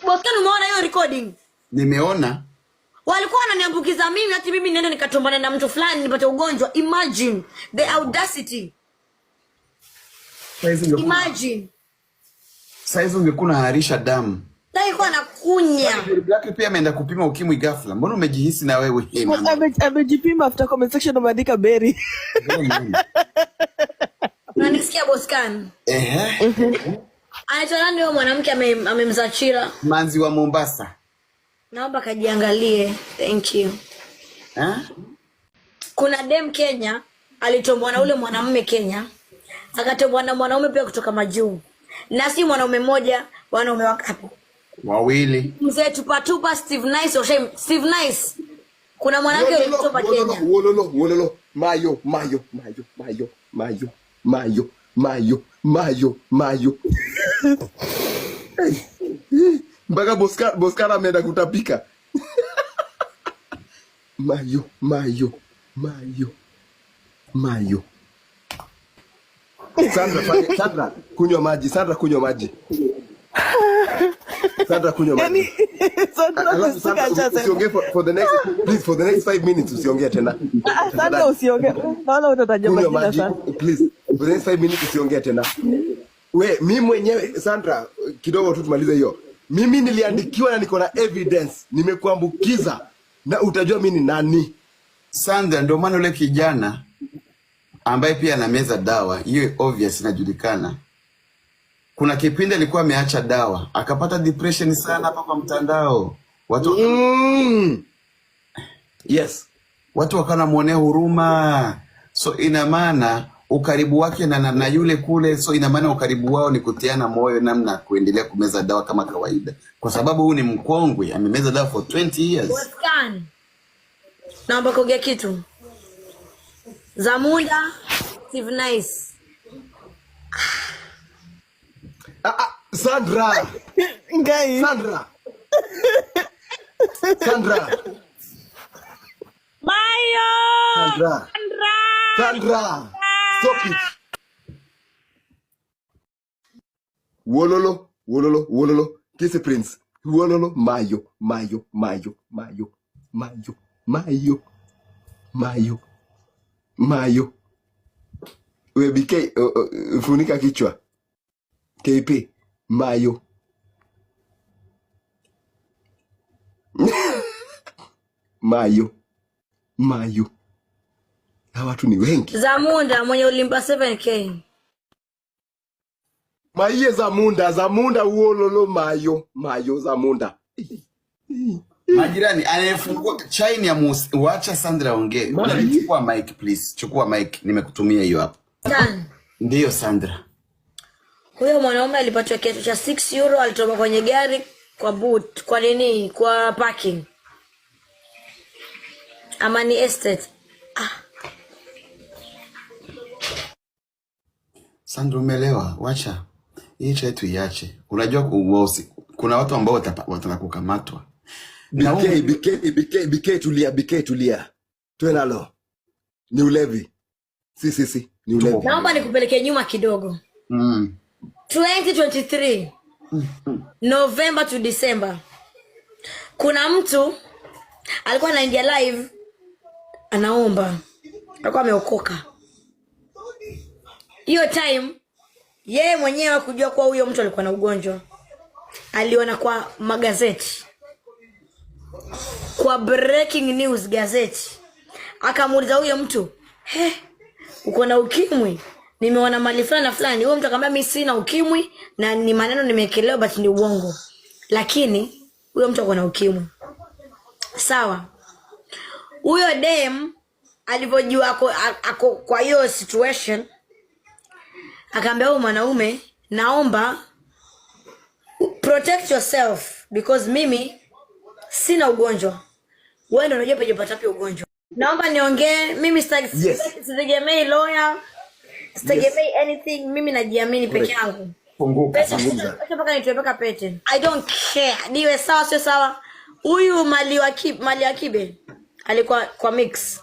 Boscan, umeona hiyo recording? Nimeona. Walikuwa wananiambukiza mimi ati mimi niende nikatombane na mtu fulani nipate ugonjwa. Imagine the audacity. Saizi ungekuwa Imagine. Saizi ungekuwa unaharisha damu. Na ilikuwa nakunya. Black pia ameenda kupima ukimwi ghafla. Mbona umejihisi na wewe? Hey, mama. Amejipima after comment section umeandika Berry. Unanisikia, Boscan? Ehe. Anaitwa nani huyo mwanamke amemzaa Chira? Manzi wa Mombasa. Naomba kajiangalie. Thank you. Eh? Kuna dem Kenya alitombwa na ule mwanamume Kenya, akatombwa na mwanaume pia kutoka majuu, na si mwanaume mmoja, wanaume wangapi? Wawili. Mzee Tupatupa, Steve Nice, Steve Nice. Kuna mwanamke Wololo, kutoka wololo, Kenya. Wololo, wololo, mayo, mayo, mayo, mayo, mayo, mayo, mayo, mayo, mayo. Hey, hey, mpaka Boscan ameenda kutapika. Mayo, mayo, mayo, mayo. Sandra, fanya, Sandra, kunywa maji. Sandra, kunywa maji. Sandra, kunywa maji. Yani Sandra Alafu kustuka Sandra, ashasema. Usiongee for the next, please, for the next 5 minutes usiongee tena. Ah, Sandra, usiongee. Naona utataja Kunywa majina maji, sana. Please. For the next 5 minutes usiongee tena. We, mi mwenyewe, Sandra, kidogo tu tumalize hiyo. Mimi niliandikiwa na niko na evidence, nimekuambukiza na utajua mi ni nani. Sandra, ndio maana yule kijana ambaye pia anameza dawa, hiyo obvious inajulikana. Kuna kipindi alikuwa ameacha dawa, akapata depression sana hapa kwa mtandao. Watu Yes. Watu wakawa wanamuonea huruma. So ina maana ukaribu wake na yule kule, so ina maana ukaribu wao ni kutiana moyo namna ya kuendelea kumeza dawa kama kawaida, kwa sababu huyu ni mkongwe, amemeza dawa for 20 years. Boscan. Naomba kuongea kitu. Zamunda, Steve Nice. Ah, ah, Sandra, Ngai. Sandra. Sandra. Mayo! Sandra. Sandra! Sandra. Stop it. Wololo, wololo, wololo. Kisi Prince. Wololo, mayo, mayo, mayo, mayo, mayo, mayo, mayo, mayo. We BK, funika kichwa. KP, mayo. Mayo, mayo. Hawa watu ni wengi. Zamunda mwenye ulimpa 7K. Maiye Zamunda, Zamunda, uololo, mayo, mayo, Zamunda. Majirani, anayefungua chai ni wacha Sandra aongee. Mali. Chukua mic, please. Chukua mic, nimekutumia hiyo hapo. Tan. Ndiyo, Sandra. Huyo mwanaume alipatiwa kiatu cha €6, alitoka kwenye gari kwa boot, kwa nini? Kwa parking. Amani Estate. Ah. Sandra, umeelewa? Wacha hii chai tuiache. Unajua kuna watu ambao wataka kukamatwa. Na BK, BK, BK, BK, tulia, BK, tulia. Tuwe nalo. Ni ulevi. Si, si, si, ni ulevi. Naomba nikupeleke nyuma kidogo. 2023 November to December. Kuna mtu alikuwa anaingia live anaomba. Alikuwa ameokoka. Hiyo time yeye mwenyewe hakujua kuwa huyo mtu alikuwa na ugonjwa. Aliona kwa magazeti, kwa breaking news gazeti. Akamuuliza huyo mtu, "He, uko na ukimwi? Nimeona mali fulani na fulani." Huyo mtu akamwambia, "Mimi sina ukimwi na ni maneno nimekelewa, but ni uongo." Lakini huyo mtu ako na ukimwi. Sawa. Huyo dem alivyojua ako kwa hiyo situation, akaambia huyo mwanaume, "Naomba protect yourself because mimi sina ugonjwa. Wewe ndio unajua penye patapi ugonjwa." Naomba niongee, mimi sitegemei lawyer, sitegemei anything, mimi najiamini peke yangu. Funguka. Pete, Zungumza. pete mpaka nitoe mpaka pete. I don't care. Niwe sawa sio sawa. Huyu Mali wa Kibe alikuwa kwa mix.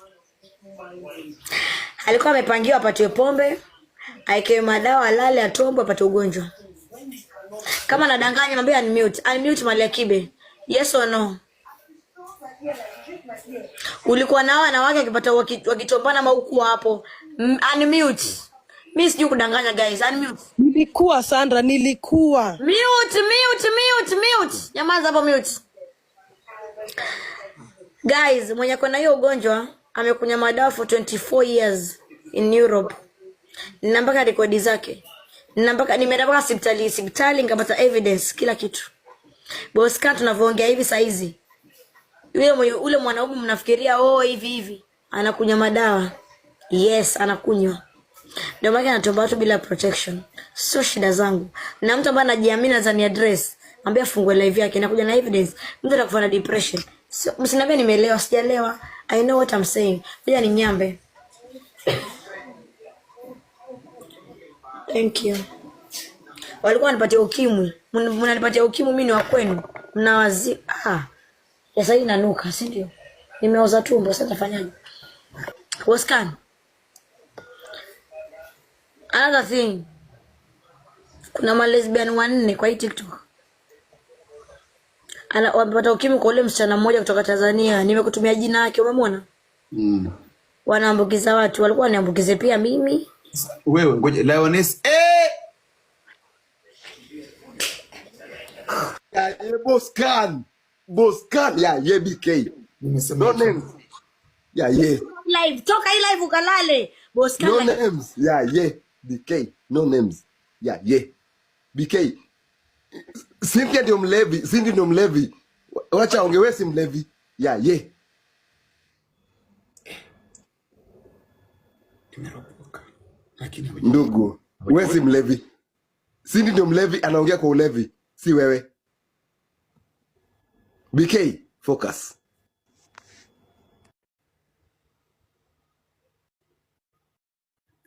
Alikuwa amepangiwa apatiwe pombe, aekewe madawa, alale, atombwe, apate ugonjwa. Kama nadanganya mwambie unmute. Unmute Malia Kibe. Yes or no? Ulikuwa na wanawake wakipata wakitombana ama hukuwa hapo? Unmute. Mimi sijui kudanganya guys. Unmute. Nilikuwa Sandra, nilikuwa. Mute, mute, mute, mute. Nyamaza hapo mute. Guys, mwenye kona hiyo ugonjwa amekunywa madawa for 24 years in Europe. Nina mpaka rekodi zake. Nina mpaka nimeenda mpaka hospitali nikapata evidence kila kitu. Boscan tunavyoongea hivi saa hizi. Yule mwenye ule mwanaume mnafikiria oh hivi hivi anakunywa madawa. Yes, anakunywa. Ndio maana anatomba watu bila protection. Sio shida zangu. Na mtu ambaye anajiamini anaweza address, ambia afungue live yake nakuja na evidence. Mtu atakufa na depression. So, msiniambie nimeelewa, sijaelewa. I know what I'm saying. Ngoja ni nyambe. Thank you. Walikuwa wananipatia ukimwi. Mnanipatia ukimwi, mimi ni wa kwenu. Mnawazi ah. Sasa hii inanuka, si ndio? Nimeoza tumbo, sasa tafanyaje? Wascan. Another thing. Kuna ma lesbian wanne kwa hii TikTok. Ana wamepata ukimwi kwa ule msichana mmoja kutoka Tanzania. Nimekutumia jina yake, umemwona? Mm. Wanaambukiza watu, walikuwa waniambukize pia mimi. Wewe ngoja Lioness eh! Ya ye Boscan. Boscan ya ye BK. Nimesema No names. Ya ye. Live, toka hii live ukalale. Boss No kana names. Ya ye BK. No names. Ya ye. BK. Cynthia ndio mlevi, Cindy ndio mlevi. Wacha onge wewe si mlevi. Ya ye. Nimeropoka. Lakini Ndugu, wewe si mlevi. Cindy ndio mlevi anaongea kwa ulevi, si wewe. BK, focus.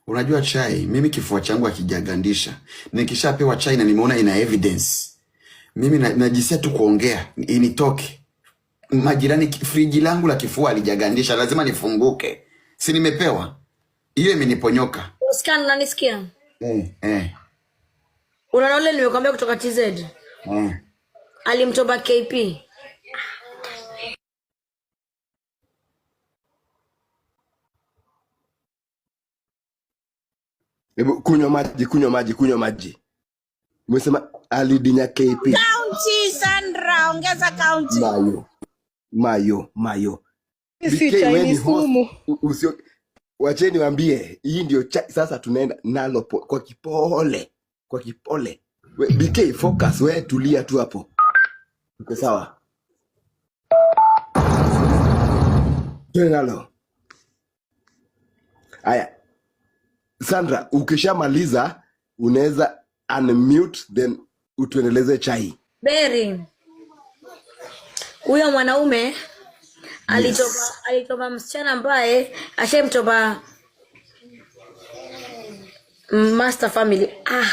Unajua chai, mimi kifua changu hakijagandisha. Nikishapewa chai na nimeona ina evidence, mimi najisia tu kuongea initoke. Majirani, friji langu la kifua alijagandisha, lazima nifunguke. Si nimepewa hiyo, imeniponyoka. Boscan, unanisikia? Eh, eh, Unaona ule nimekwambia kutoka TZ eh. alimtoba KP. Hebu kunywa maji, kunywa maji, kunywa maji. Umesema alidinya KP. Kaunti Sandra, ongeza kaunti. Mayo. Mayo, mayo. Si BK chai wewe ni ni host. sumu. Usio wacheni waambie hii ndio chai sasa tunaenda nalo kwa kipole. Kwa kipole. We, BK focus, we tulia tu hapo. Uko sawa? Twende nalo. Aya, Sandra, ukishamaliza unaweza unmute then utuendeleze chai. Berry. Huyo mwanaume alitoba Yes. alitoba msichana ambaye ashamtoba Master Family. Ah,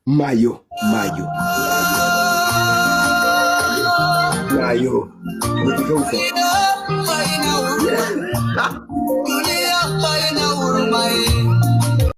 Mayo, mayo. Mayo. Umefika huko.